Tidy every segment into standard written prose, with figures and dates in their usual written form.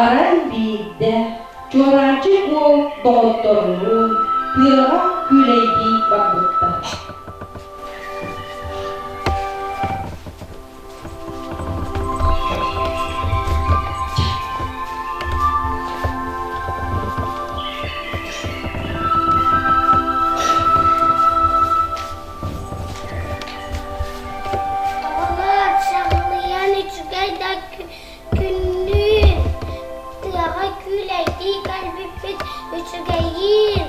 Арай биирдэ Чуораанчык уол доҕотторунуун тыаҕа күүлэйдии барбыттар. Оҕолор чаҕылыйан үчүгэй да күннүүн тыаҕа күүлэйдии кэлбиппит үчүгэйиин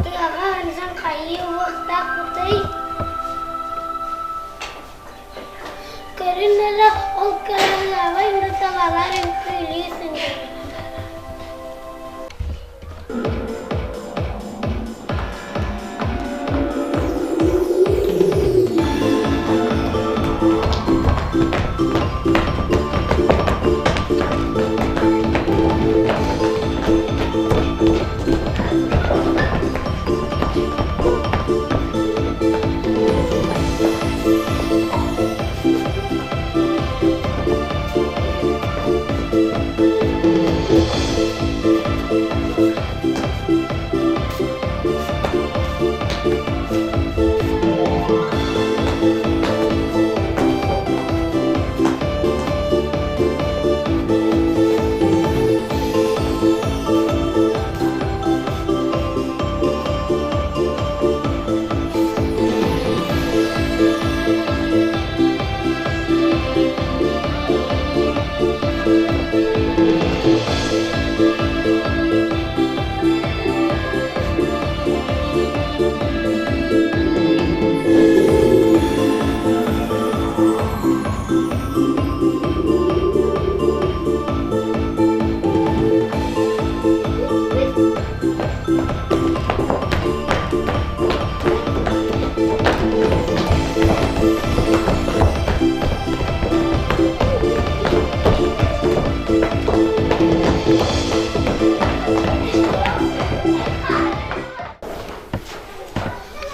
тыаҕа ынсан хайыы уохтаахпытый Көрүн эрэ ол кыраһыабай нуталалар үҥкүүлүү сылдьаллар.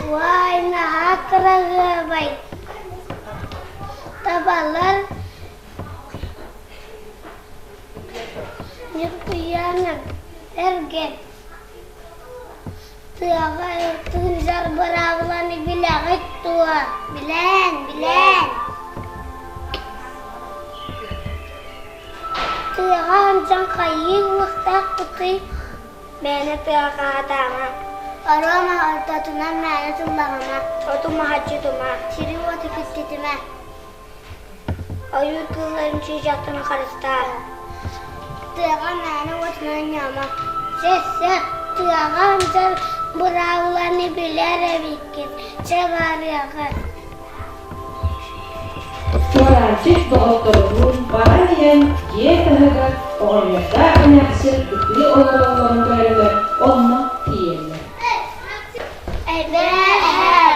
Уай, наһаа кыраһыабай. Табалар Ньургуйаана эргэ Тыаҕа сылдьар быраабыланы билэҕит дуо? Билэн, билэн. Тыаҕа сылдьан хайыы уохтаахпытый? Мээнэ тыаҕа хаһаатаама. Оруо ортотунан мээнэ тыллаҕына, оту маһаччытыма, сири-уоту киртитимэ. Ойуур кыылларын чыычаахтарын харыстаа. Тыаҕа мээнэ уотунан ньаама. Чэ, сөп, тыаҕа сылдьар быраабыланы билэр эбиккин. Чэ, барыаҕы. Чуораанчык доҕотторунуун баран иһэн дьиэ таһыгар оҕонньордоох эмээхсин ытыы олороллорун көрөннөр онно тиийэллэр. Эбээ, эһээ,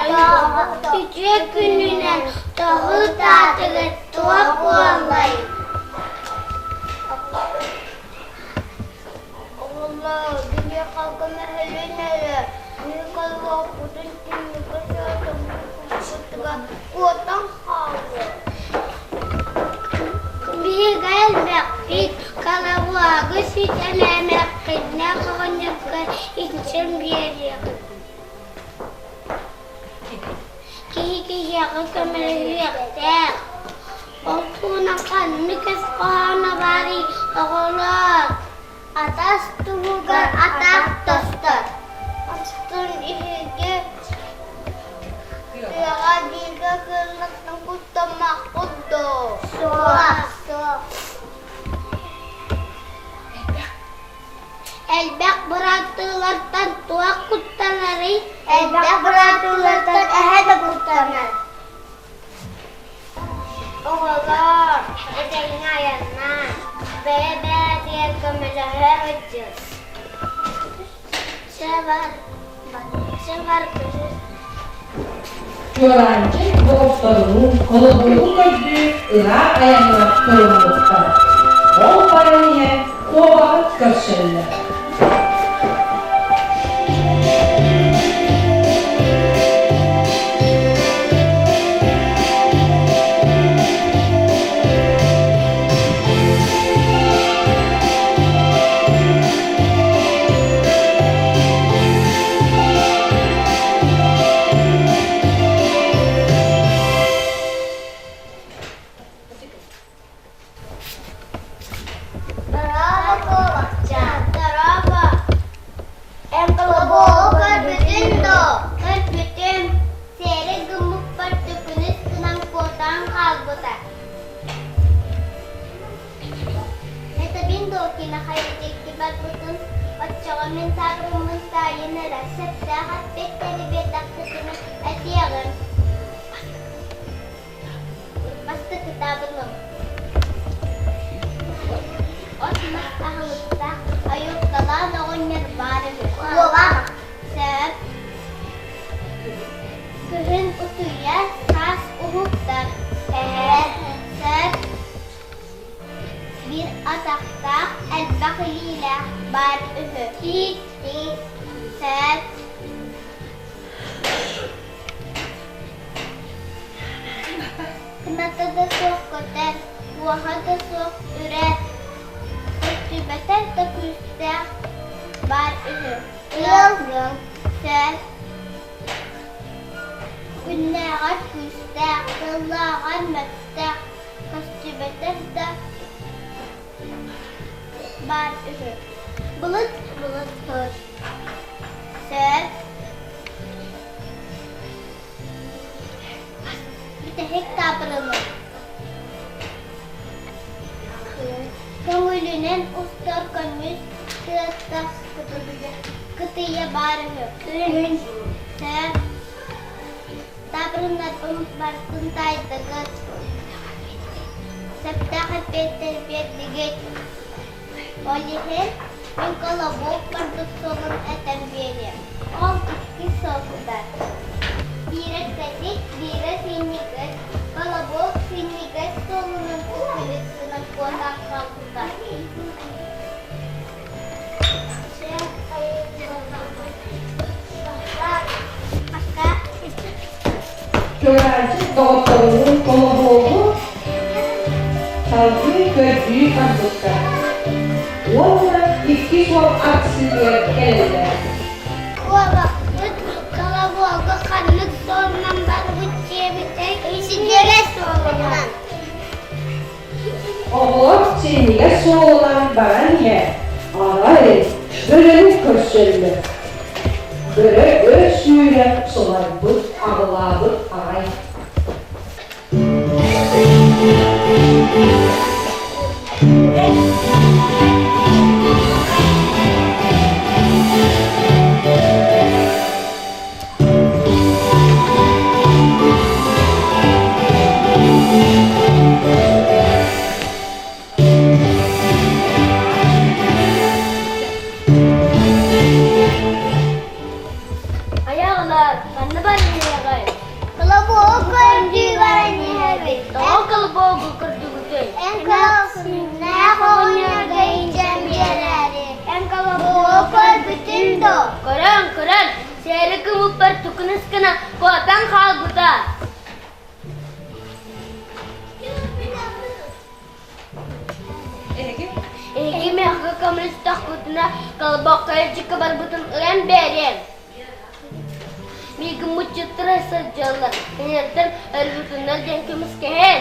үтүө күнүнэн тоҕо ытаатыгыт, туох буоллай? Оҕолоор, биһиэхэ көмөһөлүн эрэ, Николаоппутун түннүккэ саатаммыппытыгар куотан хаалла. Биһиги элбэхпит, колобуогу ситэн эмэххиннээх оҕонньорго илдьэн биэриэҕим. Киһи киһиэхэ көмөлөһүөхтээх. Ол туһунан ханнык өс хоһооно баарый, оҕолоор? Атас туһугар атах тостор. Оттон иһиги тыаҕа бииргэ кыыллартан куттаммаккыт дуо? Суох. Суох. Элбэх бырааттыылартан туох куттанарый? Элбэх бырааттыылартан эһэ да куттанар. Оҕолоор, этэҥҥэ айаннаан, бэйэ-бэйэтигэр көмөлөһө сылдьыҥ. Чэ бар, чэ бар Чуораанчык доҕотторунуун холобуру көрдүү ыраах айаҥҥа туруммуттар. Ол баран иһэн куобаҕы көрсөллөр. Оччоҕо мин таабырыммын таайан эрэ, сөптөөх эппиэттэри биэрдэххитинэ этиэҕим. Бастакы таабырыным. От-мас аһылыктаах айылҕалаан оҕонньор баар үһү. Куобах. Сөп. Күһүн утуйар, саас уһуктар. Эһэ. Сөп. Биир атахтаах, элбэх илиилээх баар үһү. Тиит. Сөп. Кыната да суох көтөр, уоһа да суох үрэр, көстүбэтэр да күүстээх баар үһү. Ыал сөп. Күннээҕэр күүстээх, тыллааҕар мөттөх, көстүбэтэр да баар үһү. Былыт былыт Сөп. Бүтэһик таабырыны. Көҥүлүнэн устар көмүс тыаста кытыйа баар үһү. Күн. Сөп. Таабырыннарбын барытын таайдыгыт. Сөптөөх эппиэттэри биэрдигит. Ол иһин мин колобок барбыт суолун этэн биэриэм. Ол икки суолтар. Биирэ кэтит, биирэ синньигэс. Колобок синньигэс суолунан үкүлүк гынан куотан хаалбыта. Чуораанчык доҕотторунуун колобуогу салгыы көрдүү барбыттар уонна икки суол арахсыытыгар кэлэллэр. Куобахпыт колобуогу ханнык суолунан барбыт диэбитэй синньигэс суолунан. Оҕолор синньигэс суолунан баран иһэн, арай, бөрөнү көрсөллөр. Бөрө өр сүүрэн сылайбыт, аҕылаабыт аҕай. Айаҕалар, ханна баран иһэҕин? Колобок көрдүү баран иһэбит. Тоҕо колобогу көрдүгүтүй? Эн колобок оҕонньорго илдьэн биэрээри. Эн колобогу көрбүтүн дуо? Көрөн, көрөн, сээри кымыппар тукунус гына куотан хаалбыта. Эһиги миэхэ көмөлөстөххүтүнэ колобокка илдьиккэ барбытын ылан биэриэм. Миигин муччуттара сылдьаллар, кинилэртэн өлбүтүннэр диэн көмүскэһэн.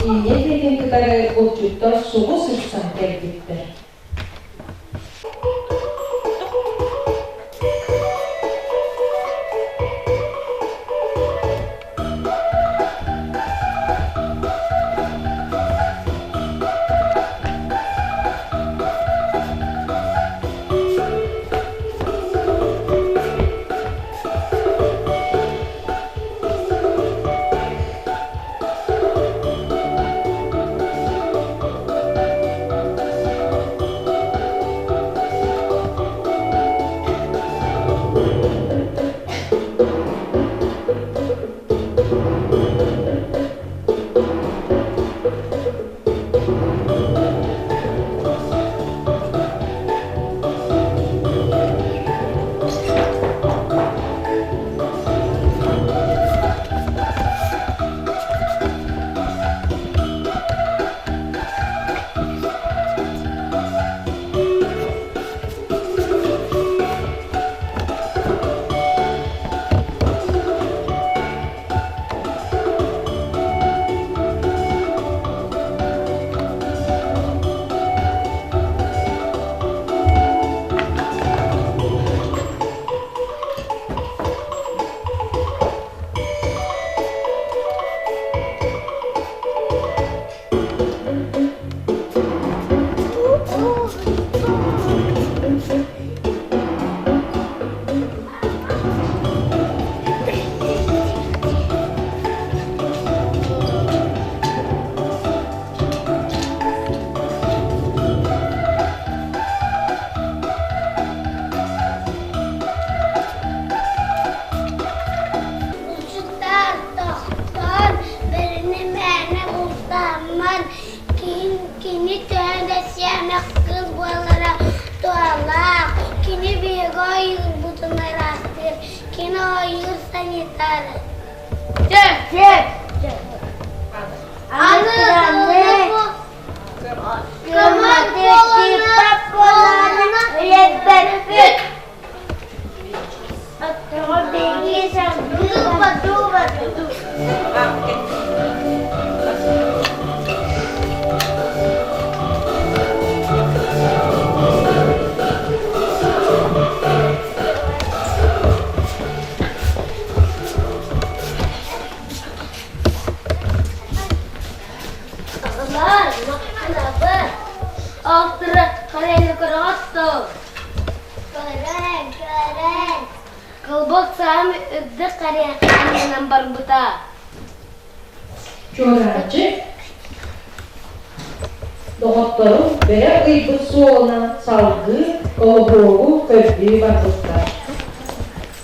Инньэ диэтин кытары булчуттар субу сырсан кэлбиттэр. Биһигини ойуур санитары. Чэ, Аны Көмө буолана үлэбэппит. Оттоҕо биһиги салгыы Аҕалар, махтанабыт. Алтыра харайны көрөҕүт дуо? Көрөн, көрөн. Кылбок саамай үрдүк харыйа аннынан барбыта. Чуораанчык доҕотторум бэрэ ыйбыт суолунан салгыы Колобуогу көрдүү барбыттар.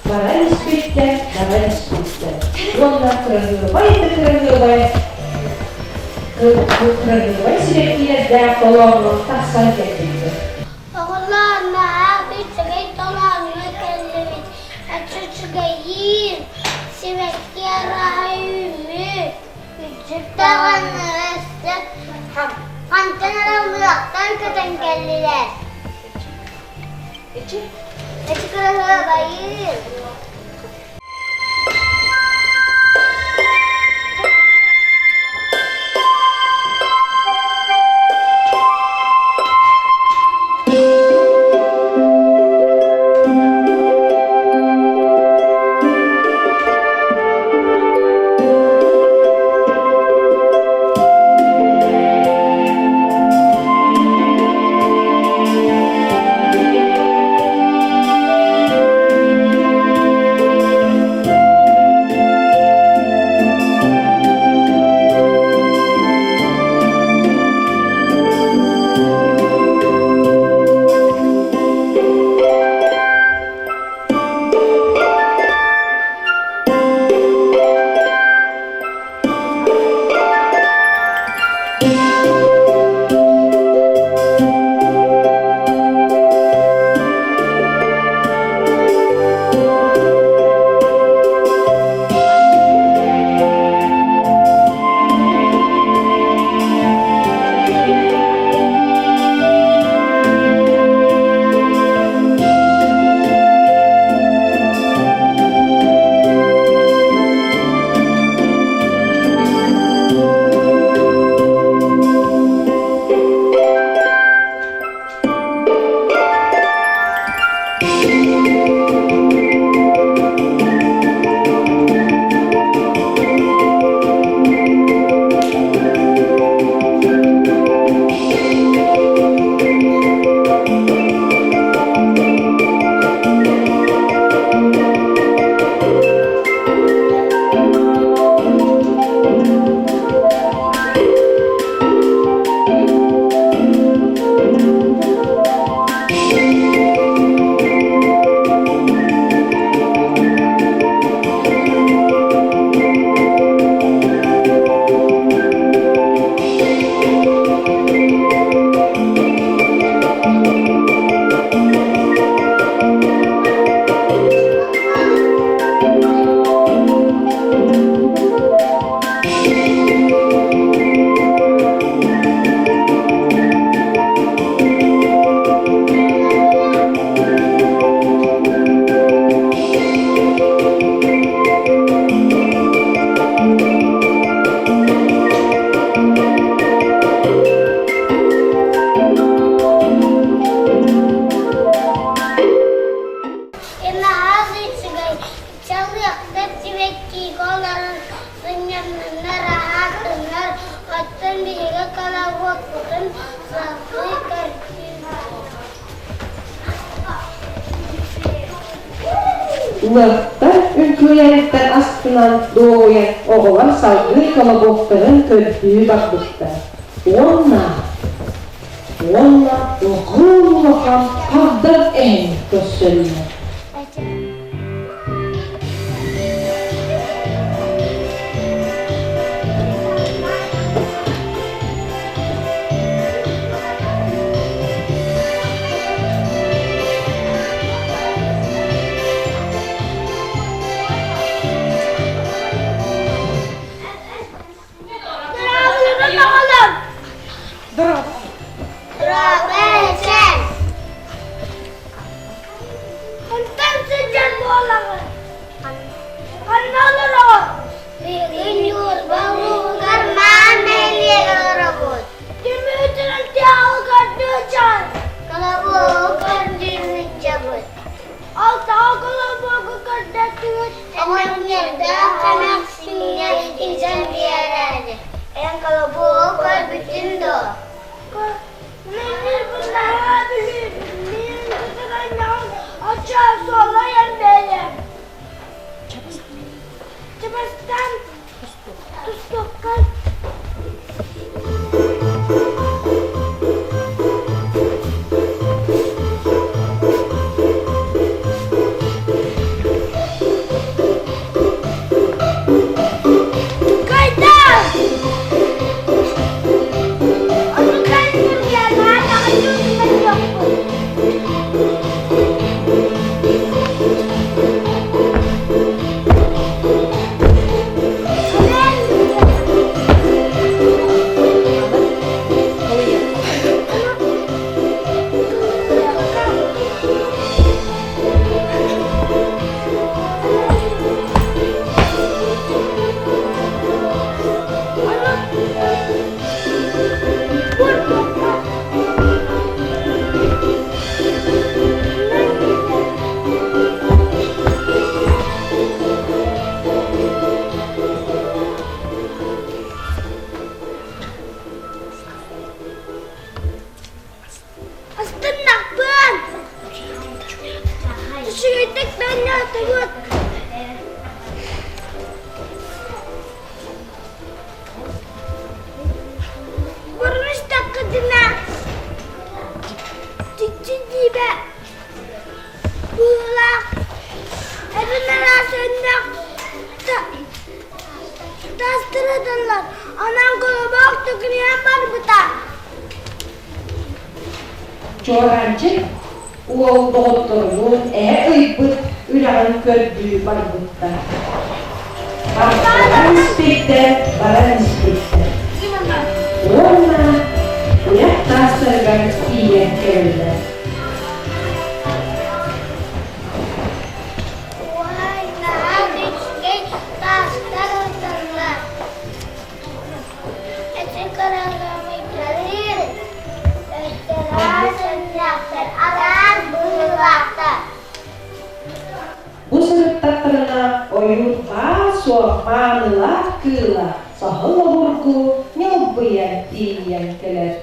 Баран испиттэр, баран испиттэр уонна кыраһыабай да кыраһыабай кыраһыабай сибэккилэрдээх толооҥҥо тахсан кэлбиттэр. Оҕолоор, наһаа үчүгэй толооҥҥо кэллибит. Үчүгэйиин, сибэкки арааһа үүммүт. Үрдүк даҕаны өссө хантан эрэ лыахтан көтөн кэллилэр. Эчи кыраһыабайыын. Наһаа үчүгэй, чалыахтар сибэккигэ олорон сынньанныннар, аһаатыннар, оттон биһиги колобокпутун салгыы көрдүүбүт. Лыахтар үҥкүүлэриттэн астынан дуоһуйан оҕолор салгыы колобоктарын көрдүү барбыттар уонна уонна улахан улахан хардар эһэни көрсөллөр. буолаҕын? Ханна олороҕун? Биһиги Ньурба улууһугар Маан нэһилиэгэр олоробут. Түмүүтүнэн тыаҕа көрдүүчэн. Колобуогу көрдүүччэбит. Алтаҕа колобуогу көрдөттүгүт. Оҕонньордоох эмээхсиҥҥэ илдьэн биэрээри. Эн колобуогу көрбүтүн дуо? Кайдан! Астыннахпын! Үчүгэйдик бэннээтибит! Бұрын истэххитинэ чиччи дьиибэ быылаах эбин араас өннөх тастырыталлар онон колобок түгүнүөн барбыта. Чуораанчык уол доҕотторунуун эһэ ыйбыт үрэҕин көрдүү барбыттар. Баран испиттэр, баран испиттэр. Уонна үрэх таастарыгар тиийэн кэлэллэр. Уой, наһаа үчүгэй таастар ыталлар. Эти кыраһыабайдарын өттөрөө араас быһыылаахтар. Бу сырыттахтарына ойуур баар-суох маанылаах кыыла саһыл обургу ньылбыйан тиийэн кэлэр.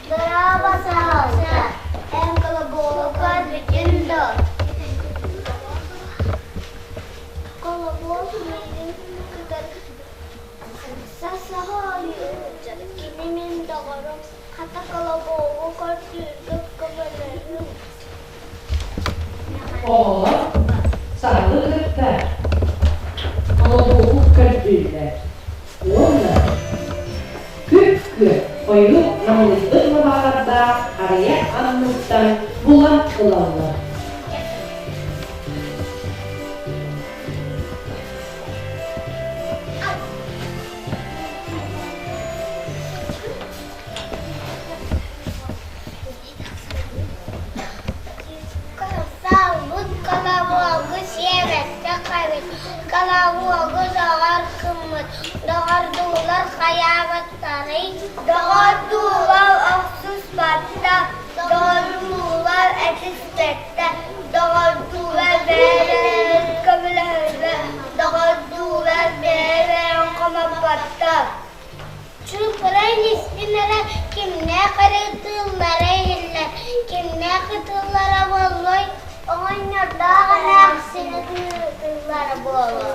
Дорообо, саһылса! Эн колобуогу бүтүн дуо? Колобуок миигин кытары сасаһа ойуурдьар. Кини мин доҕорум, хата колобуогу көрдүүргэ көмөлөһүҥ. Оҕолор саһылы кытта колобуогу көрдүүллэр уонна күп-күөх хойуу намылыйбыт лабаалардаах харыйа анныттан булан ылаллар. Саалбыт колобуогу сиэбэттэ хабит, колобуогу доҕор гыммыт, доҕордуулар хайаабаттарый? Доҕордуулар охсуспаттар, доҕордуулар этиспэттэр, доҕордуулар бэйэлэрин көмөлөһөллөр, доҕордуулар бэйэлэрин хомоппоттор. Чуукурай истин эрэ кимнээх эрэ ытыыллара иһиллэр, кимнээх ытыыллара буоллуй? Оҕонньордоох эмээхсин ытыыллара буолуо.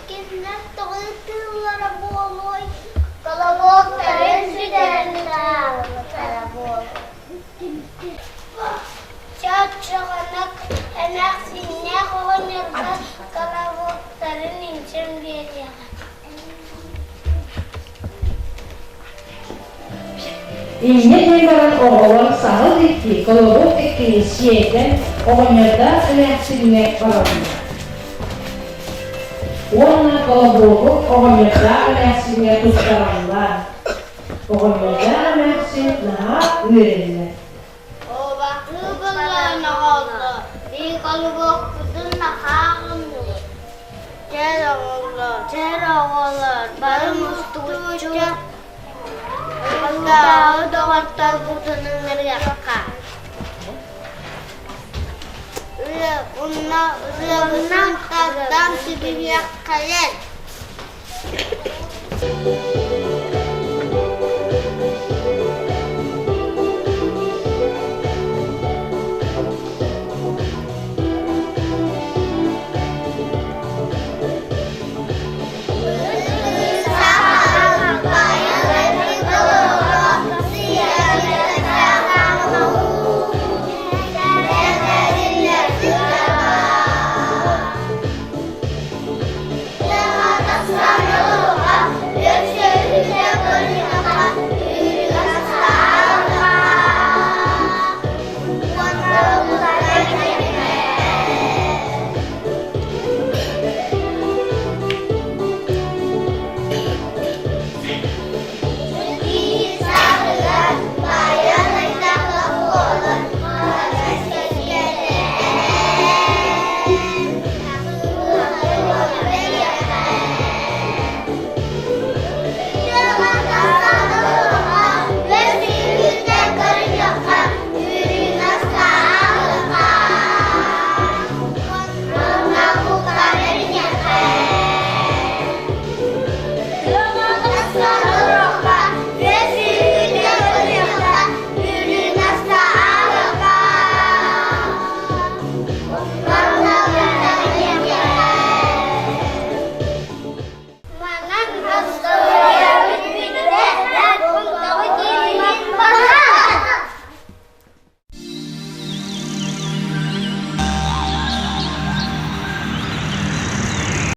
Кимнээх тоҕо ытыыллара буолуой? Колобоктарын сүтэрэн ытаабыттара буолуо. Чоччоҕуна эмээхсиннээх оҕонньор Инньэ диэн баран оҕолор саһыл икки, колобок иккини сиэтэн оҕонньордоох эмээхсиҥҥэ бараллар. Уонна колобуогу оҕонньордоох эмээхсиҥҥэ туттараллар. Оҕонньордоох эмээхсин наһаа үөрэллэр. Обахыы былаан оҕолор, биир колобокпутун нахааҕынныбыт. Чэр оҕолор, чэр оҕолор, бары мустубучча Ыллааҕы доҕотторбутун ыҥырыахха. Уонна ырыабынан тардан түбүһүөххэйэн.